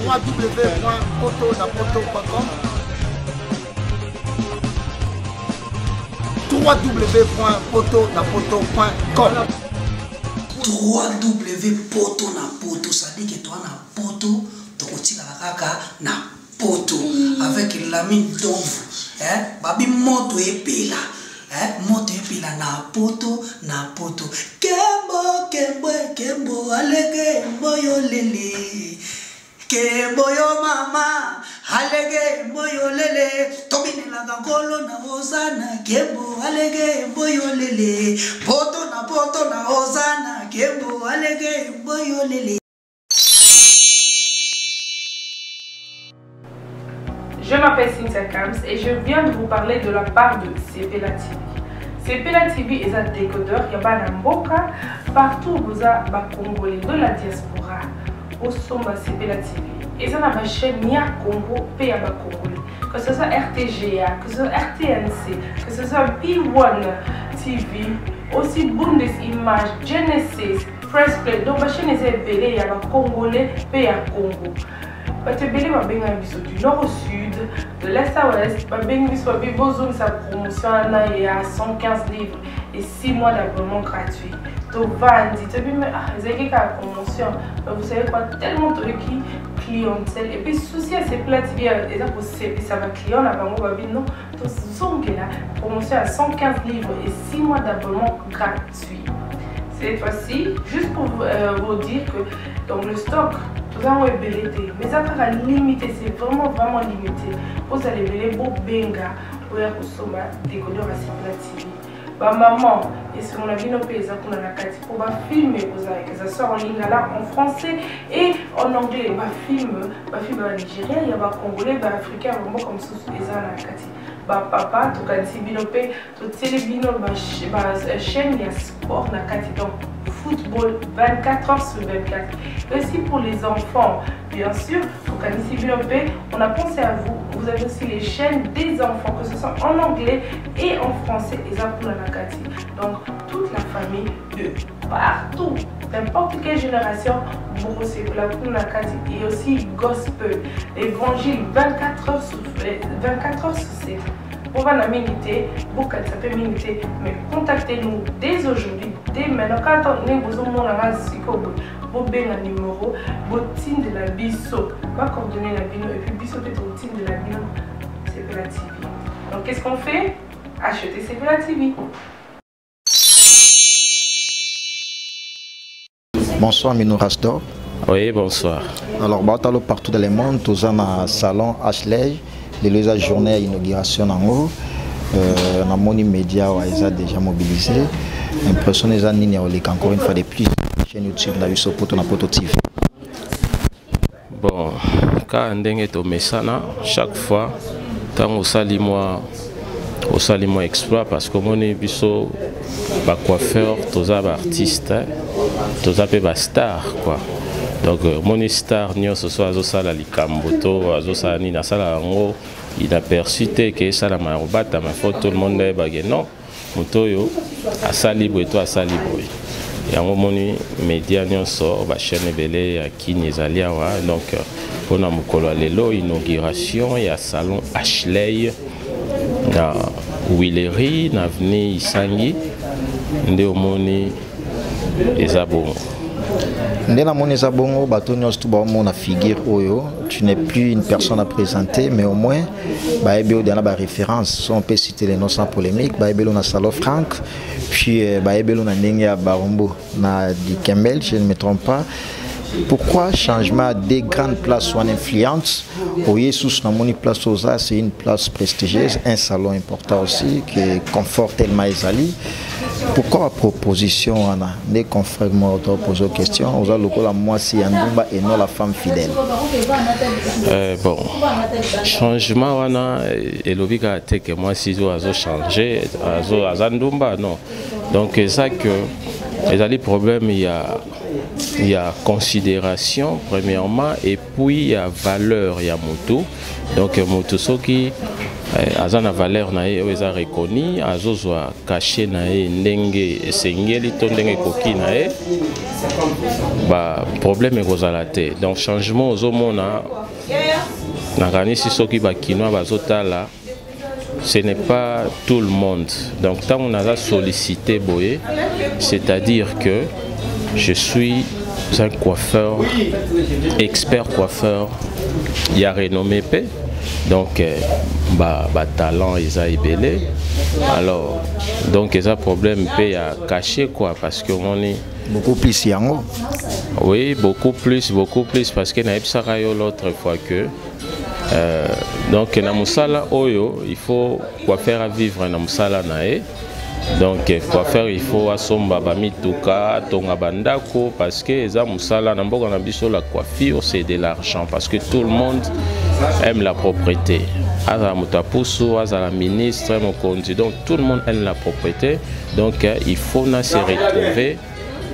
www.potonapoto.com www.potonapoto.com 3w poto na poto sadike toa na poto tokotikala kaka na poto avec Lamine Domvu eh babi moto epela eh moto epela na poto na poto kembo kembo kembo alege mboyo lele kembo yo mama alege mboyo lele tobinelaka nkolo na ozana kembo alege mboyo lele poto na poto na ozana kembo alege mboyo lele. Je m'appelle Cynthia Kams et je viens de vous parler de la part de Sepela TV. Sepela TV est un décodeur ya bana mboka partout boza ba congolais de la diaspora osomba Sepela TV. Eza na ba chaîne ya Congo pe ya ba congolais. Que ce soit RTGA, que ce soit RTNC, que ce soit B1 TV, aussi Bundes Image, Genesis, Press Play. Donc ba chaîne eza ebele ya ba congolais pe ya Congo. Bato ebele babengaki biso du nord au sud, de l'est à ouest, babengi biso babi bozongisa promotion wana ya 115 livres et 6 mois d'abonnement gratuit. Tovandi toyebi me ah, ezalaki kaka promotion, mais vous savez quoi, tellement toyoki clientèle et puis souci ya Sepela TV eza kosepisa ba client na bango, babi non, tozongela promotion ya 115 livres et 6 mois d'abonnement gratuit. Cette fois-ci, juste pour vous dire que donc le stock tozango ebele te, mais eza kaka limité, c'est vraiment vraiment limité. Ozala ebele bobenga oya kosomba décodeur ya Sepela TV. Ba maman esengo na bino mpe eza kuna na kati mpo bafilme ekozala, que ça soit en lingala, en français et en anglais. Bafilme, bafilme ya banigérien, ya bacongolais, baafricain, ya bamboka mosusu eza na kati. Bapapa tokanisi bino mpe totieli bino bachaîne ya sport na kati, donc football 24 heures sur 24. Et aussi pour les enfants, bien sûr, tokanisi bino mpe, on a pensé à vous. Vous avez aussi les chaînes des enfants, que ce soit en anglais et en français, eza kuna na kati. Donc toute la famille de partout, n'importe quelle génération, bokosepela kuna na kati. Et aussi gospel, évangile 24 heures sur 24 heures sur 7. Bovanda mingi te, bokanisa mpe mingi te, mais contactez-nous dès aujourd'hui, dès maintenant. Quand ndenge bozomona nga sikoyo boye, bobenga numéro, botindela biso bacoordonné na bino, et puis biso mpe totindela bino Sepela TV. Donc qu'est-ce qu'on fait? Acheter Sepela TV. Bonsoir Minou Rasdor. Oui, bonsoir. Alors, batalo partout dans le monde, tous dans salon Ashley, les journée inauguration nango. Na moni média wa eza déjà mobilisé. Impression eza nini ya oleka encore une fois de plus chaîne YouTube na biso Poto na Poto TV. Bon, ka ndenge tomesana chaque fois ntango osali mwa osali mwa exploit, parce que omoni biso bacoiffeur toza baartiste, toza mpe bastar quoi. Donc omoni star nyonso so azosala likambo to azosala nini, asala yango inaperçu te ke esalama ya kobatama, faut tout le monde ayebake non, moto oyo asali boye to asali boye. Yango omoni média nyonso, bachaîne ebele ya kini ezali awa. Donc mpona mokolo ya lelo, inauguration ya salon Ashley na Willery na avenue Isangi, nde omoni eza bongo. Nde namoni eza bongo, bato nyonso tu baomona figure oyo, tu n'es plus une personne à présenter, mais au moins bayebi oyo na baréférence, so on peut citer les noms sans polémique, bayebi na salon Frank, puis bayebi na ndenge ya Barumbu na Dikembel, je ne me trompe pas. Pourquoi changement des grandes places ou en influence? Oye sous namoni place oza, c'est une place prestigieuse, un salon important aussi qui conforte tellement ezali. Pourquoi la proposition wana? Des confrères moi poser question, oza lokola mwasi ya ndumba et non la femme fidèle. Bon, changement wana elobi kaka te ke mwasi oyo azo changer, azo aza ndumba, non. Donc eza que ezali problème ya considération premièrement, et puis ya valeur ya moto. Donc moto soki Eh, aza na valeur na ye oyo eza reconnu, azozwa cachet na ye ndenge esengeli to ndenge ekoki na ye, ba problème ekozala te. Donc changement ozomona, nakanisi soki bakinois bazotala, ce n'est pas tout le monde. Donc ntango naza sollicité boye, c'est-à-dire que je suis un coiffeur, expert coiffeur ya renommé mpe. Donc ba talent eza ebele. Alors donc eza problème mpe ya cachet quoi, parce que omoni Beaucoup plus yango. Oui, beaucoup plus, beaucoup plus, parce que nayebisaka yo l'autre fois que donc na mosala oyo, il faut coiffeur avivre na mosala na ye. Donc coiffeur, il faut asomba bamituka, atonga bandako, parce que eza mosala na mboka na biso. La coiffure, c'est de l'argent, parce que tout le monde aime la propreté, azala moto ya pusu, azala ministre, mokonzi, donc tout le monde aime la propreté. Donc il faut na se retrouver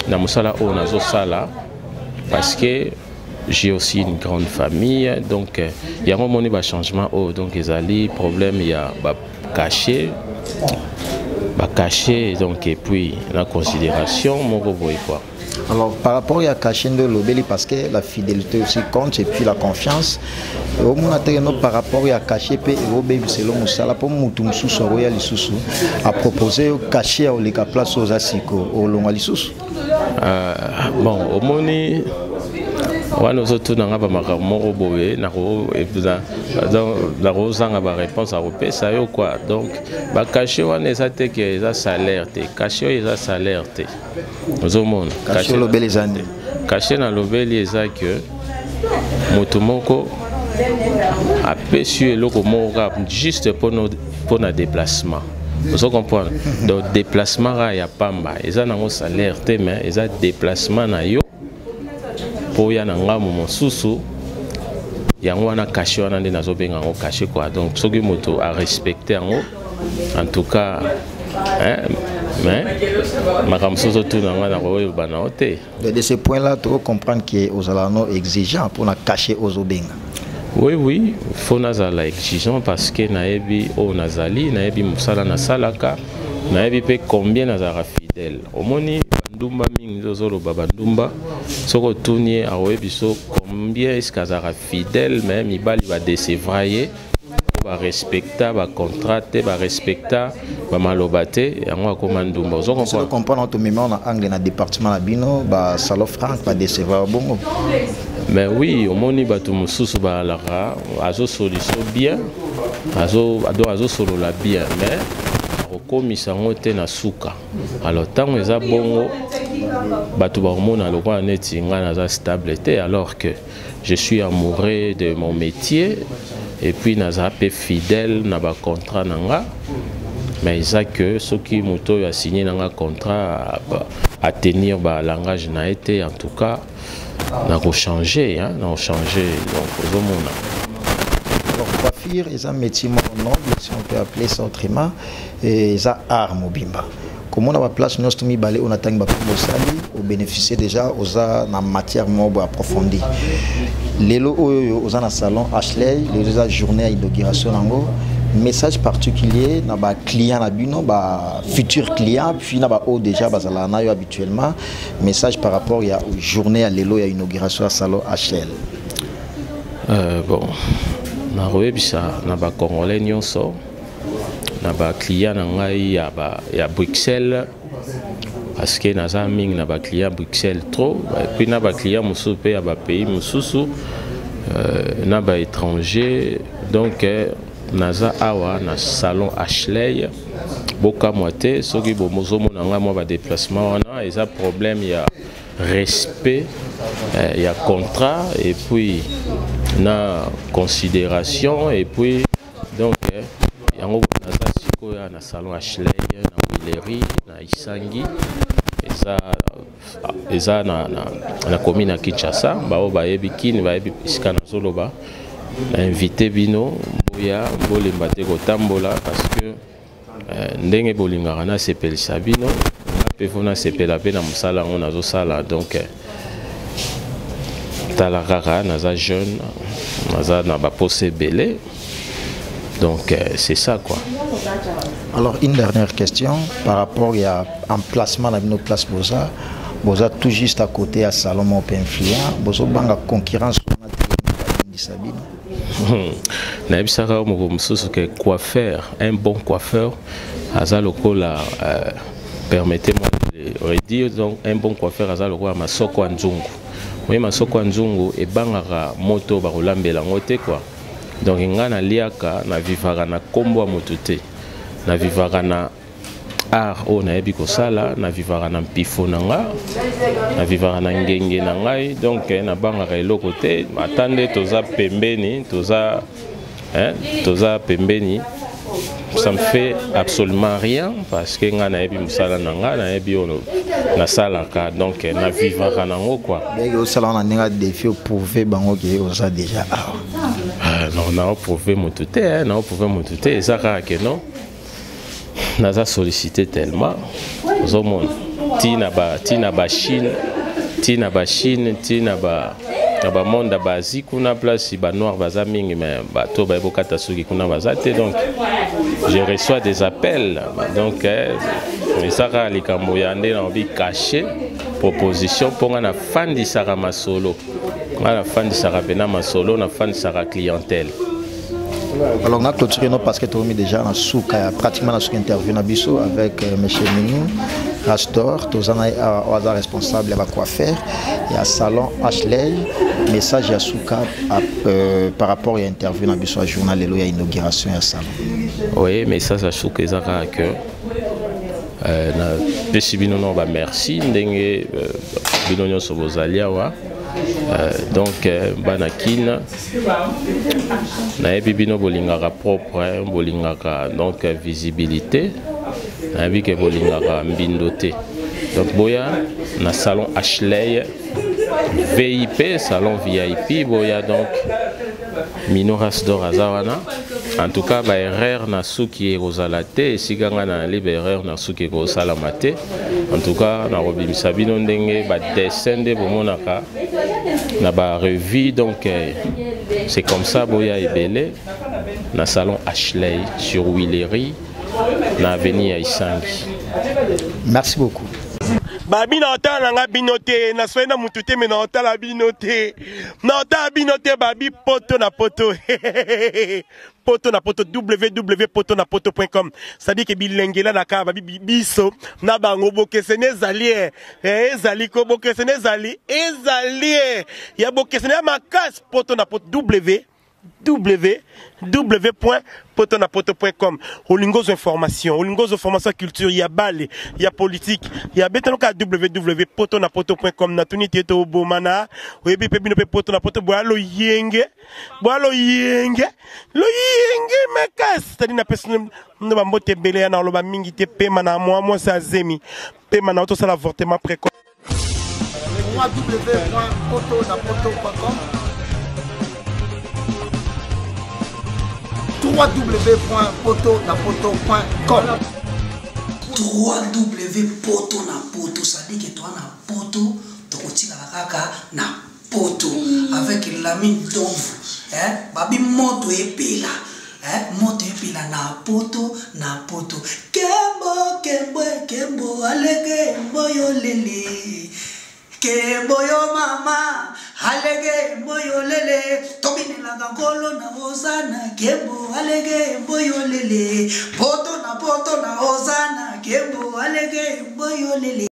na mosala oyo nazosala, parce que j'ai aussi une grande famille. Donc yango moni bachangement oyo. Donc ezali problème ya bacachet, bacachet, donc et puis na considération moko boye quoi. Alors, par rapport à cachet de lobeli, parce que la fidélité aussi compte et puis la confiance. Au moins, par rapport à cachet pe obebiselo mosala, po mutu mosusu akoya lisusu aproposer yo cachet ya oleka place oza siko, olongwa lisusu? Bon, omoni wana ozotuna nga bamakambo moko boye, nakozanga baréponse akopesa yo quoi. Donc bacachet wana eza te ke eza salaire te. Cachet oyo eza salaire te, ozomona. Cachet olobeli eza nde? Cachet nalobeli eza ke moto moko apesi yo eloko moko kaka juste mpona déplacement, ozo comprendre? Donc déplacement kaka ya pamba, eza nango salaire te, mais eza déplacement na yo mpo oya na ngambo mosusu. Yango wana cachet wana nde nazobenga yango cachet quoi. Donc soki moto arespecte yango, en tout cas, hein, mais makambo mosusu ozotuna nga, nakoyeba na yo te. De ce point là to comprendre que ozala no exigeant mpona cachet ozobenga. Oui, faut nazala exigeant, parce que nayebi oyo nazali, nayebi mosala nasalaka, nayebi mpe combien nazalaka fidèle. Omoni bandumba mingi nde ozoloba bandumba, soki otuni ye, akoyebi so combien eske azalaka fidèle, mais mibali badécevra ye po barespecta bacontrat te, barespecta bamaloba te, yango akoma ndumba, ozo comprendre? Comprendre, tomema na angle na département na bino, basalo frank badécevoir bongo. Mais oui, omoni bato mosusu bazalaka, azosoliso bien, donc azosolola bien, mais akokomisa yango te na suka. Alors ntango eza bongo, bato bakomona lokola neti ngai naza stable te, alors que je suis amoureux de mon métier et puis naza mpe fidèle na bacontrat na nga. Mais eza que soki moto oyo asigne na nga contrat atenir balangage na ye te, en tout cas nakochange, hein, nakochange. Donc ozomona. Alors, coiffure eza métier moko noble, si on peut appeler ça autrement, eza art mobimba. Komona baplace nyonso to mibale oyo natangi, bakombo osali, obénéficie déjà, oza na matière moko boye approfondi. Lelo oyo oza na salon Ashley, lelo eza journée ya inauguration yango, message particulier na baclient na bino, bafutur client, puis na baoyo déjà bazalaka na yo habituellement, message par rapport ya journée ya lelo ya inauguration ya salon Ashley? Bon, nakoyebisa na bacongolais nyonso, na baclient na ngai ya Bruxelles, parce que naza mingi na baclient Bruxelles trop, et puis na baclient mosusu mpe ya bapays mosusu, na baétranger. Donc naza awa na salon Ashley. Bokamwa te soki bozomona ngai mwa badéplacement wana, eza problème ya respect ya contrat et puis na considération. Et puis donc yango naza sikoyo na salon Ashley na Huilerie, na Isangi, eza na commune ya Kinshasa. Bao bayebi kini, bayebi esika nazoloba. Na invité bino, boya, bolemba te kotambola, parce que ndenge bolingaka nasepelisa bino, nga mpe fo nasepela mpe na mosala yango nazosala. Donc tala kaka, naza jeune, naza na baposa ebele. Donc euh, c'est ça quoi. Alors une dernière question par rapport ya emplacement na bino, place boza, boza tout juste à côté ya salon moko mpe influent, bozobanga concurrence wana te babengisa bino? Nayebisaka yo moko mosusu ke coiffeur, un bon coiffeur aza lokola euh, permettez-moi de le redire, donc un bon coiffeur aza lokola masoko ya nzungu. Oye, masoko ya nzungu ebangaka moto bakolambela yango te quoi. Donc ngai naliaka, navivaka na nkombo ya moto te, navivaka na art oyo nayebi kosala, navivaka na mpifo na nga, navivaka na ngenge na ngai. Donc nabangaka eloko te. Ata nde toza pembeni, toza, hein, toza pembeni, ça me fait absolument rien parce que ngai nayebi mosala na ngai, nayebi oyo nasalaka, donc navivaka nango quoi. Bien que osala wana ndenge ya défi, oprouve bango ke oza déjà awa. Ah, non, naoprouve motu te, naoprouve motu te. Eza kaka ke non, naza sollicité tellement, ozomona ntina ba ntina bachine, ntina bachine, ntina ba na bamonde ya baasie kuna, place banoir baza mingi, mais bato bayebi kokata suki kuna baza te. Donc je reçois des appels. Donc eza kaka likambo ya nde nalobi caché proposition, mpo nga nafandisaka masolo, nga nafandisaka mpena masolo, nafandisaka clientèle. Alors, on a clôturé non, parce que tu as déjà na suka, pratiquement na suka interview na biso avec monsieur Minou Rastor, tozana oza responsable ya bacoiffeur ya salon Ashley. Message ya suka par rapport ya interview na biso ya journal lelo ya inauguration ya salon. Oui, message ya suka eza kaka que napesi bino no bamerci ndenge bino nyonso bozali awa. Donc bana Kina, nayebi bino bolingaka propre, bolingaka donc visibilité, nayebi ke bolingaka mbindo te. Donc boya na salon Ashley VIP, salon VIP, boya. Donc Mino Rasdor aza wana. En tout cas, baerreur na suki ekozala te. Esika ngai nayali, baerreur na suki ekosalama te. En tout cas, nakobimisa bino ndenge badessin nde bomonaka na barevue. Donc c'est comme ça. Boya ebele na salon Ashley sur Willery, na avenue ya Isangi. Merci beaucoup. Babi, na otala na nga bino te, naswai na mutu te, me na otala bino te, na otala bino te. Babi, poto na poto, poto na poto, www poto na poto.com, c'est-à-dire ke bilengela na kaka. Babi, biso na bango bokeseni ezali e, ezali ko bokeseni ezali, ezali e ya bokeseni ya makasi. Poto na poto, www.potonapoto.com. Olingi ozwa information, olingi ozwa information ya culture, ya bale, ya politique, ya betano kaka www.potonapoto.com. Natuni te, tobomana oyebi mpe bino mpe poto na poto. Boya loyenge, boya loyenge, loyenge makasi. C'est-à-dire napesi no bambote ebele ya na oloba mingi te. Pema na mwa mwasi azemi, pema na tosala avortement précoce. www.potonapoto.com, www.potonapoto.com. 3W poto na poto, c'est-à-dire que toa na poto, tokotikala kaka na poto avec Lamine Domvu, eh? Babi, moto epela, eh? Moto epela na poto na poto. Kembo, kembo, kembo alege mboyo lele, kembo yo mama alege mboyo lele, tobinelaka nkolo na ozana. Kembo alege mboyo lele, poto na poto na ozana, kembo alege mboyo lele.